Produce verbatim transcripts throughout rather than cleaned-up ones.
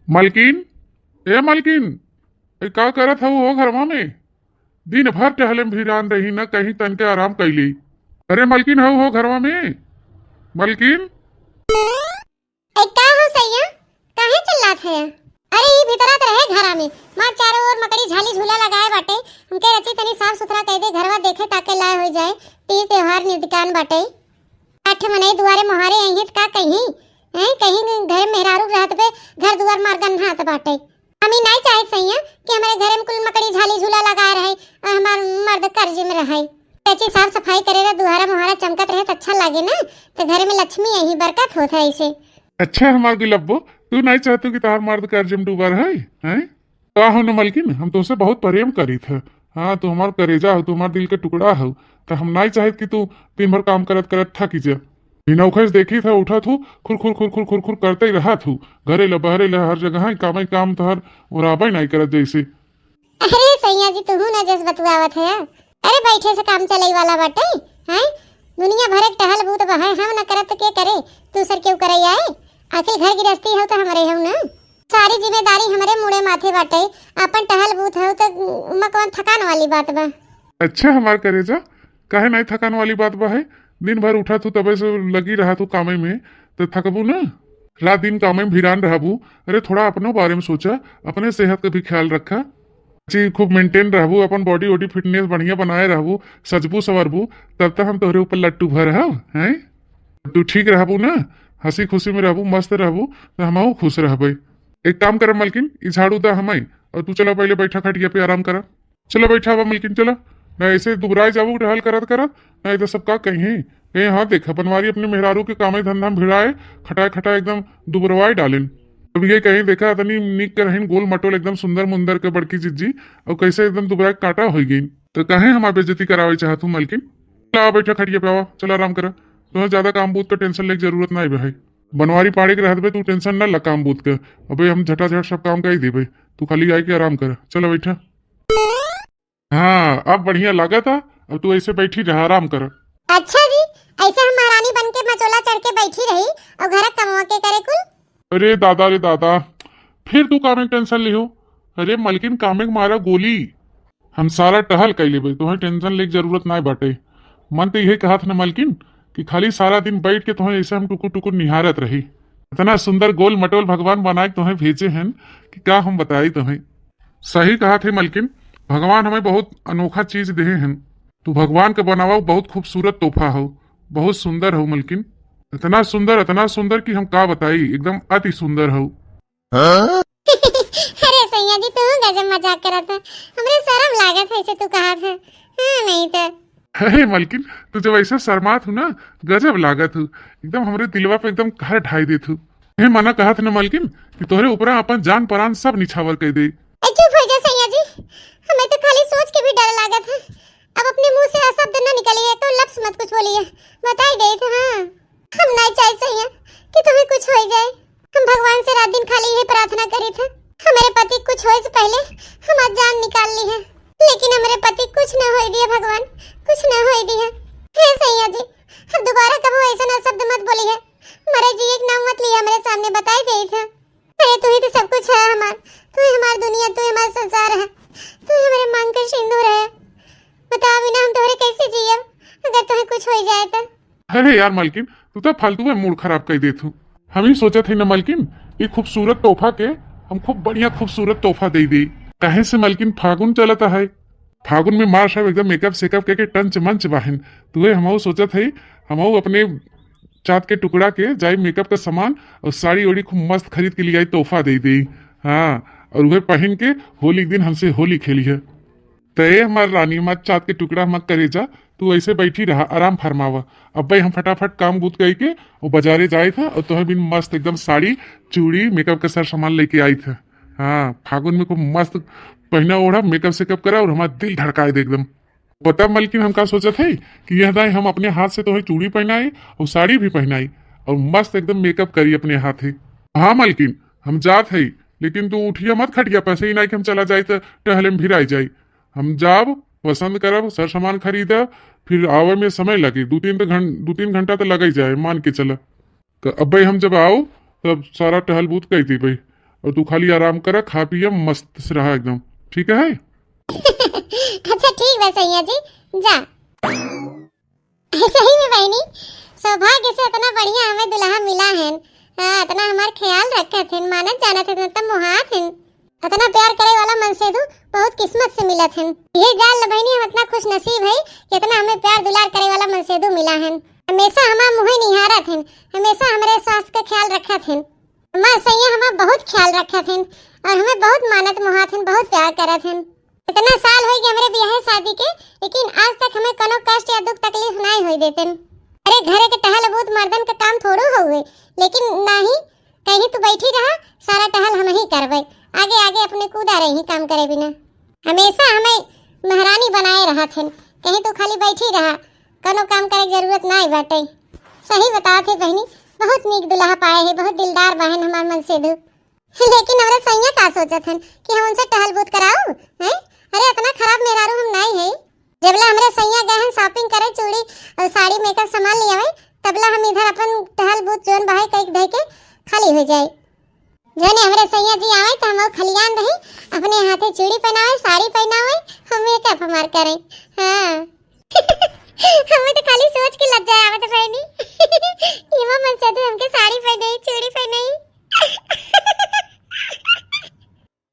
मलकिन, ए मलकिन, ए का करत हऊ हो घरवा में? दिन भर टहले में भिरान रही न, कहीं तन के आराम कैली। अरे मलकिन, हऊ हो घरवा में? मलकिन। ए का हो सैया, काहे चिल्लात है? अरे ई भीतरा त रहे घरा में, मार चारों ओर मकड़ी झाली झूला लगाए बाटे। हमके रची तनी साफ सुथरा कइ दे, घरवा देखे ताके लाए हो जाए, तीज त्योहार निदकान बाटे। आठ मनई दुआरे मोहारे अइहें त का कहीं? हैं, कहीं घर मेहरारू रहत बे, घर दुआर मार गन्हात बाटे। हम ई नाई चाहत सैया कि हमरे घरे में कुल मकड़ी झाली झूला लगाए रहे और हमार मर्द कर्ज में रहे। चाची साफ सफाई करे रहे, दुआरा मोहारा चमकत रहे त अच्छा लागे ना, तो घरे में लक्ष्मी यही बरकत होत है ऐसे। अच्छा हमार गुलब्बो, तू नाई चाहतू कि तहार मर्द कर्ज में डूबा रहे, हैं? का हो न मलकिन, हम तोसे बहुत प्रेम करीत है। हाँ, तू हमार करेजा हो, तू हमार दिल के टुकड़ा हो, तो हम नाई चाहित कि तू दिन भर काम करत करत थक जा। बिना उखस देखी था उठत हूँ, खुर खुर खुर खुर खुर खुर करते ही रहत हूँ। घरे ला बहरे ला हर जगह ही काम ही काम, तोहर ओराबे नाई करत जैसे। अरे सैया जी, तुहू ना जस बतुआवत है। अरे बैठे से काम चले वाला बाटे, हैं? दुनिया भर एक टहल बूत बहाए, हम न करब त के करे? दूसर केहू करे आए? आखिर घर गृहस्थी हो तो हमरे हो ना। सारी जिम्मेदारी हमरे मुड़े माथे बाटे। अपन टहल बूत हो तो उमा कौन थकान वाली बात बा? अच्छा हमार करेजा, काहे नाई थकान वाली बात बा है? दिन भर उठत हूँ तबे से लगी रहत हूँ कामे में, तो थकबू ना? रात दिन कामे में भिरान रहबू। अरे थोड़ा अपनो बारे में सोचा, अपने सेहत का भी ख्याल रखा। जी खूब मेंटेन रहबू, अपन बॉडी वॉडी फिटनेस बढ़िया बनाए रहबू, सजबू संवरबू, तब तक हम तोहरे ऊपर लट्टू भर रहब, हैं? तू ठीक रहबू ना, हंसी खुशी में रहबू, मस्त रहबू, तो हमहू खुश रहबे। एक काम करब मलकिन, ई झाड़ू दा हमई, और तू चला पहले बैठा खटिया पे आराम करा। चला बैठा बा मलकिन, चला। ना ऐसे दुबराए जाबू टहल करत करत, ना इधर सब का कहीं। ए हाँ, देखा बनवारी अपने मेहरारू के कामे धंधा में भिड़ाए, खटाए खटाए एकदम दुबरवाए डालेन। अब ये कहीं देखा तनी नीक के रहीन, गोल मटोल एकदम सुंदर मुंदर के बड़की जिज्जी, और कैसे एकदम दुबराए काटा होइ गईन। तो काहे हमार बेइज्जती करावे चाहत हूँ मलकिन? चला बैठा खटिया पे आवा, चला आराम करा। तुम्हें ज्यादा काम बूत का टेंशन लेके जरूरत ना है भाई। बनवारी पाड़े के रहत बे, तू टेंशन ना ला काम बूत के। अबे हम झटाझट सब काम कर ही देबे, तू खाली आए के आराम कर। चला बैठा। हाँ, अब बढ़िया लागत है। अब तू ऐसे बैठी रहा, आराम कर। अच्छा जी, ऐसे हम महारानी बन के मचोला चढ़ के बैठी रही और घर का कमवा के करे कुल? अरे दादा रे दादा, फिर तू कामे के टेंशन लिहो? अरे मलकिन, कामे के मारा गोली, हम सारा टहल कई लेबे, तुम्हें टेंशन लेके जरूरत नाय बाटे। मन तो यही कहत न मलकिन कि खाली सारा दिन बैठ के तुम्हें ऐसे हम टुकुर टुकुर निहारत रही। इतना सुंदर गोल मटोल भगवान बनाए के तुम्हें भेजे हैं कि का हम बताई तुम्हें। सही कहा थे मलकिन, भगवान हमें बहुत अनोखा चीज देहे हैं। तू भगवान के बनावा बहुत खूबसूरत तोहफा हो, बहुत सुंदर हो मलकिन। इतना सुंदर, इतना सुंदर कि हम का बताई, एकदम अति सुंदर हो। हाँ? अरे सैया जी, तू गजब मजाक करत है, हमरे शर्म लागत है ऐसे तू कहा था। हाँ, नहीं तो। अरे मलकिन, तू जब ऐसे शर्मात हूँ ना, गजब लागत हूँ, एकदम हमरे दिलवा पे एकदम घर ढाई देत हूँ। हे मना कहत न मलकिन कि तोहरे ऊपरा अपन जान परान सब निछावर कर दे। ए, चुप हो जा सैया जी, हमें तो खाली सोच के भी डर लागत है। अब अपने मुंह से अशब्द न निकलिए, तो लफ्ज मत कुछ बोलिए, बताई देत है। हाँ, हम नहीं चाहे सैया कि तुम्हें कुछ हो जाए। हम भगवान से रात दिन खाली यही प्रार्थना करी थे, हमारे पति कुछ होए से पहले हमार जान निकाल ली है, लेकिन हमारे पति कुछ न होए दिए भगवान, कुछ न होए दिए। हे सैया जी, अब दोबारा कबो ऐसा ना शब्द मत बोली है, मरे जी एक नाम मत लिया हमारे सामने, बताई दे थे। अरे तू ही तो सब कुछ है हमार, तू ही हमार दुनिया, तू ही हमार संसार है, तू ही हमारे मांग के सिंदूर है। बताओ बिना हम तोहरे कैसे जियब अगर तुम्हें कुछ हो जाए तो? अरे यार मलकिन, तू तो फालतू में मूड खराब कर देत हूँ। हम ही सोचत है न मलकिन, ई खूबसूरत तोहफा के हम खूब बढ़िया खूबसूरत तोहफा दे दी। काहे से मलकिन फागुन चलता है, फागुन में मार सब एकदम मेकअप सेकअप करके टंच मंच बाहन। तुहे हमहू सोचत है, हमहू अपने चाँद के टुकड़ा के जाई मेकअप का सामान और साड़ी ओड़ी खूब मस्त खरीद के लियाई, तोहफा दे दी। हाँ, और वह पहन के होली के दिन हमसे होली खेली है। त ए हमार रानी, हमार चाँद के टुकड़ा, हमार करेजा, तू ऐसे बैठी रहा, आराम फरमावा। अब्बे हम फटाफट काम बूत कई के वो बाजारे जाए था और तोहे बिन मस्त एकदम साड़ी, चूड़ी, मेकअप के सर सामान लेके आई था। हाँ, फागुन में खूब मस्त पहना ओढ़ा, मेकअप सेकअप करा और हमार दिल धड़काए दे एकदम। पता मलकिन हम का सोचत है कि यह दाई हम अपने हाथ से तोहे चूड़ी पहनाए और साड़ी भी पहनाई और मस्त एकदम मेकअप करी अपने हाथ ही। हाँ मलकिन, हम जात है, लेकिन तू उठिया मत खटिया पे से, ही नहीं कि हम चला जाए तो टहले में भिराई जाए। हम जाब, पसंद करब, सर सामान खरीदब, फिर आवे में समय लगे, दू तीन तो घं-, दू तीन घंटा तो लगे जाए, मान के चला। तो अब्बे हम जब आओ, तब सारा टहल बूत कर देबे। और तू खाली आराम करा, खा पिया, मस्त से रहा एकदम, ठीक है? अच्छा ठीक बा सैया जी, जा। सही में बहिनी, सौभाग्य से इतना बढ़िया हमें दुल्हा मिला है। हाँ, इतना हमार ख्याल रखत हैं, मानत जानत हैं, इतना मोहात हैं। इतना प्यार करे वाला मनसेधू बहुत किस्मत से मिलत हैं। ये जान ल बहिनी, हम इतना खुश नसीब है कि इतना हमें प्यार दुलार करे वाला मनसेधू मिला है। हमेशा हमार मुँह निहारत हैं, हमेशा हमरे स्वास्थ्य का ख्याल रखत हैं। हमार सैया हमार बहुत ख्याल रखत हैं और हमें बहुत मानत मोहात हैं, बहुत प्यार करत हैं। इतना साल होई गए हमरे बियाहे शादी के, लेकिन आज तक हमें कोनो कष्ट या दुख तकलीफ नाई होई देतेन। अरे, घरे के टहल बूत मर्दन का काम थोड़ू हउवे, लेकिन नाही, कहीं तू बैठी रहा, सारा टहल हम ही करबे। आगे आगे अपने कूदा रही काम करे बिना। हमेशा हमें महारानी बनाए रहत हैं, कहीं तू खाली बैठी रहा, कोनो काम करे के जरूरत नाई बाटे। सही बतावत है बहिनी, बहुत नीक दुल्हा पाए है, बहुत दिलदार बहन हमार मनसेधू। लेकिन हमरे सैया का सोचत हन कि हम उनसे टहल बूत कराऊ, हैं? अरे, इतना खराब मेहरारू हम नाई है। जबला हमरे सैया गए हन shopping करे, चूड़ी और साड़ी makeup सामान ले आवे, तबला हम इधर अपन टहल बूत जोन बहाई कई धई के खाली हो जाए। जौने हमरे सैया जी आवे तो हम खलियान रही, अपने हाथे चूड़ी पहनावे, साड़ी पहनावे, हम makeup हमार करे। हाँ। हमें तो खाली सोच के लज्जा आवत है बहिनी। इमा मनसेधू हमके साड़ी पहनाई, चूड़ी पहनाई।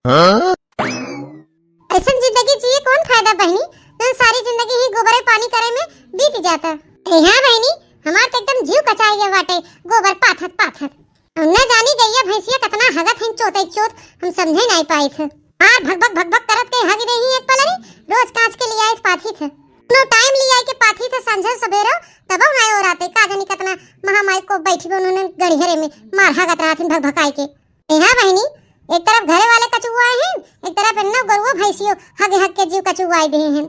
हाँ? ऐसन जिंदगी जिए कौन फायदा बहिनी, जौन सारी जिंदगी ही गोबरे पानी करे में बीत जाता। ए हाँ बहिनी, हमार तो एकदम जीव कचाई गया बाटे, गोबर पाथत पाथत। अब न जानी गइया भैंसिया कतना हगत हैं चोते चोत, हम समझे नाई पाइत है। मार भक भक भक भक करत के हग देही एक पलरी, रोज कांच के लियाइत पाथी थे। दोनों टाइम लियाई के पाथी थे, सांझे सबेरो, तबो नाई ओराते, का जानी कतना महामाई को बैठी बे उन्होंने गड़िहरे में, मार हगत रहत हैं भक भकाई के। ए हाँ बहिनी, एक तरफ घरे वाले कचुआए हैं, एक तरफ इन्नो गरुओ भैंसियो हगे हग के जीव कचुआए देहे हैं।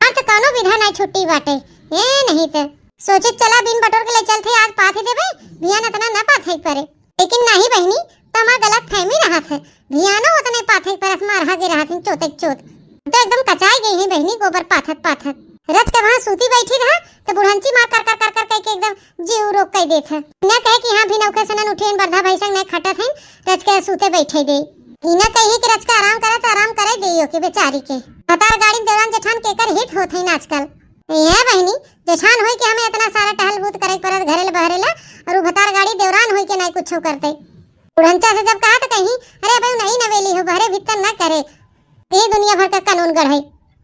आज तो कौनो विधा नाई छुट्टी बाटे, ए नहीं ते। सोचे चला बिन बटोर के ले चलते, आज पाथे देबे, बिहान इतना न पाथे परे। लेकिन नाही बहिनी, त हमार गलत फहमी रहत है। भियानो उतने पाथे पर असमार हागे रहत हैं चोते चोत। तो एकदम कचाई गई हैं बहिनी गोबर पाथत पाथत। रच के वहाँ सूती बैठी रहा, तो बुढ़ंची मार कर कर कर कर कह के एकदम जीव रोक कह देत है। न कहे कि हाँ भी नौखे सनन उठेन बरधा भैसंग न खटत हैं, रच के सूते बैठे दे। ई न कही कि रच के आराम करे तो आराम करे दे ओके बेचारी के। भतार गाड़ी देवरान जेठान केकर हित होत हैं आजकल। ये बहिनी, जेठान होई के हमें इतना सारा टहल बूत करे के पड़त घरे ले बहरे ला, और उ भतार गाड़ी देवरान होई के नाई कुछो करते। बुढ़ंचा से जब कहा तो कहीं, "अरे भाई, नहीं नवेली हो, बहरे भीतर ना करे, ये दुनिया भर का कानून गढ़े।"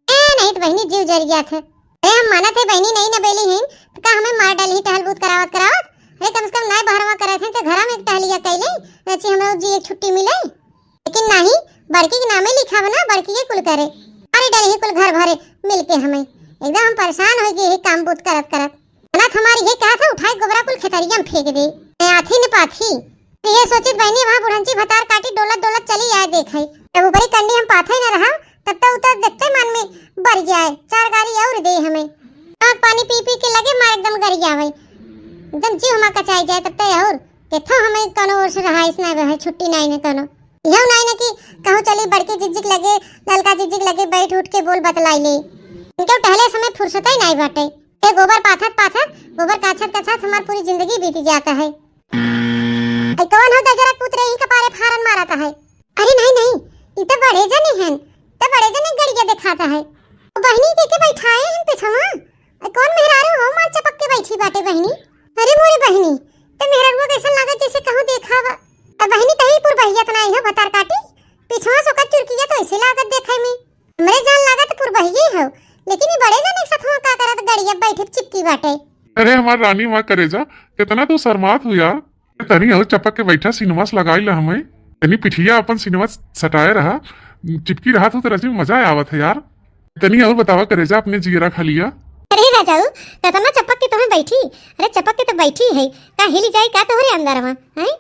ए, नहीं तो बहिनी, जीव जर गया था। अरे, हम मानत है बहिनी, नहीं नवेली हैं, तो का हमें मार डाली टहल बूत करावत करावत? अरे, कम से कम नाई बहरवा करे थे, तो घरा में एक टहलिया कैले, रची हमरा जी एक छुट्टी मिले। लेकिन नाही, बड़की के नामे लिखाव ना, बड़की के कुल करे। अरे डलही कुल घर भरे मिलके हमें। एकदम हम परेशान हो गए ही काम बूत करत करत। अनाथ हमारी ये कहा था, उठाए गोबरा कुल खेतरिया में फेंक दे। मैं आथी न पाथी। तो ये सोचित बहिनी वहाँ बुढ़ंची भतार काटी डोलत डोलत चली आए देखे। जब ऊपरी कंडी हम पाथे न रहा, तब तो उतर देखते मन में बर जाए, चार गारी और दे हमें। आग पानी पी पी के लगे मार एकदम गरिया हुई। एकदम जीव हमार कचाई जाए, तब तो और केथो हमें कोनो ओर से रहाइश ना रहे, छुट्टी नहीं ने कोनो। यहू नाई न कि कहूँ चली बड़की जिज्जिक लगे, ललका जिज्जिक लगे बैठ उठ के बोल बतलाई ले। इनके टहले समय फुर्सत ही नाई बाटे। ए गोबर पाथत पाथत, गोबर काछत काछत हमार पूरी जिंदगी बीत जाता है। ए कौन हो दजरा पूत रे, इनका पारे फारन मारता है? अरे नहीं नहीं, ई तो बड़े जने हैं, तो बड़े जने गड़िया दिखाता है। ओ बहिनी के के बैठाए हैं पिछवा? ए कौन मेहरारू हो मार चपक के बैठी बाटे बहिनी? अरे मोरे बहिनी, ते मेहरारुआ कैसन लागत जैसे कहूँ देखा बा। अब बहिनी कहीं पुरबहिया तो नाई हो भतार काटी, पिछवा से ओकर चुरकिया तो ऐसे लागत देखे में। हमरे जान लागत पुरबहिये हो, लेकिन ई बड़े जने के सथवा का करत गड़िया बैठे चिपकी बाटे। अरे हमार रानी माँ करेजा, कितना तू शर्मात हो यार। तनी और चपक के बैठा, सिनवा से लगाई ला हमें। तनी पिठिया अपन सिनवा से सटाए रहा, चिपकी रहा तू तो रजनी मजा आवत है यार। तनी और बतावा करेजा अपने जियरा खा लिया। अरे राजाऊ, कतना चपक के तुम्हें बैठी? अरे चपक के तो बैठी है, का हिली जाई का तोहरे अंदर में, हैं?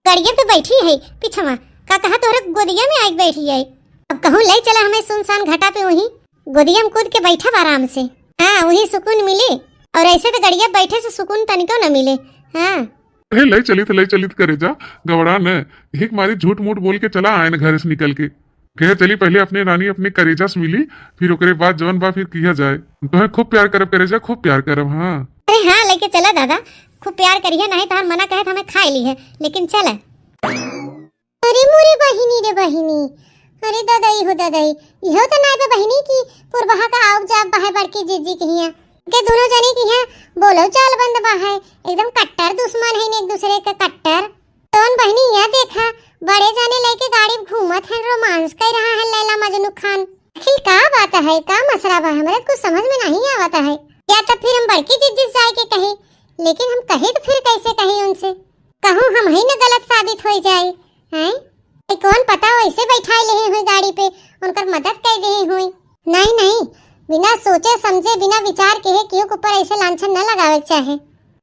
गड़िया पे बैठी है पिछवा, का कहा तोहरे गोदिया में आके बैठी है। अब कहूँ ले चला हमें सुनसान घाटा पे, वहीं गोदिया में कूद के बैठब आराम से। हाँ, वहीं सुकून मिले, और ऐसे तो गड़िया बैठे से सुकून तनिको न मिले। हाँ। अरे ले चलित, ले चलित करेजा, गबड़ा न, एक मारी झूठ मूठ बोल के चला आए न घर से निकल के। कहे चली पहले अपने रानी अपने करेजा से मिली, फिर ओकरे बाद जवन बा फिर किया जाए। तुम्हें खूब प्यार करब करेजा, खूब प्यार करब। हाँ। अरे हाँ, लेके चला दादा, खूब प्यार करिए, नहीं तो हम मना कहे तो हमें खा ली है, लेकिन चला। अरे मोरे बहिनी, बहिनी रे बहिनी, अरे ददई हो ददई, इहो त नाय बा बहिनी कि पुरबहा का आउब जाब बा है बड़की जिज्जी के हियाँ। के दुनो जनी के हियाँ बोलो चाल बंद बा है, एकदम कट्टर दुश्मन है एक दूसरे के कट्टर। तोन बहिनी हियाँ देखा, बड़े जने लइके गाड़ी में घूमत हैं, रोमांस कर रहा है लैला मजनू खान। आखिर का बात है, का मसला बा, हमरे कुछ समझ में नहीं आवत है। या तो फिर हम बड़की जिज्जी से जाए के कही, लेकिन हम कही तो फिर कैसे कही उनसे? कहूँ हम ही न गलत साबित हो जाए, हैं? ए, कौन पता वैसे बैठाए ले हुई गाड़ी पे, उनकर मदद कर दे हुई। नहीं, नहीं, बिना सोचे समझे, बिना विचार के केहू के ऊपर ऐसे लांछन न लगावे के चाहे।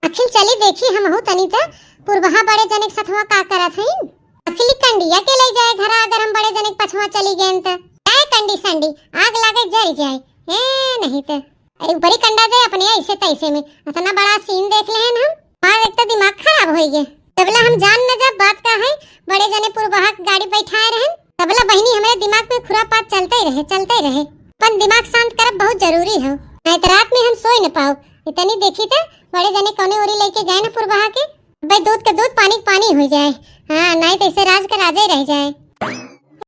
आखिर चली देखी हमहू तनी त पुरबहा बड़े जने के सथवा का करत हईन। आखिर कंडिया के ले जाए घरा, अगर हम बड़े जने के पछवा चली गए त। ए कंडी संडी, आग लागे जर जाए। ए नहीं त। अरे ऊपरी कंडा जाए अपने ऐसे तैसे में। इतना बड़ा सीन देख लेहन हम। हमार एक तो दिमाग खराब हो गए। तबला हम जान न जब बात का है, बड़े जने पुरबहा के गाड़ी बैठाए रहन। तबला बहिनी हमरे दिमाग में खुरापात चलते रहे, चलते रहे। अपन दिमाग शांत करब बहुत जरूरी है। नहीं तो रात में हम सोई न पाओ। इतनी देखी त बड़े जने कौने ओरी लेके गए न पुरबहा के। भाई दूध के दूध, पानी के पानी हो जाए। हाँ, नहीं तो इसे राज का राजा ही रह जाए।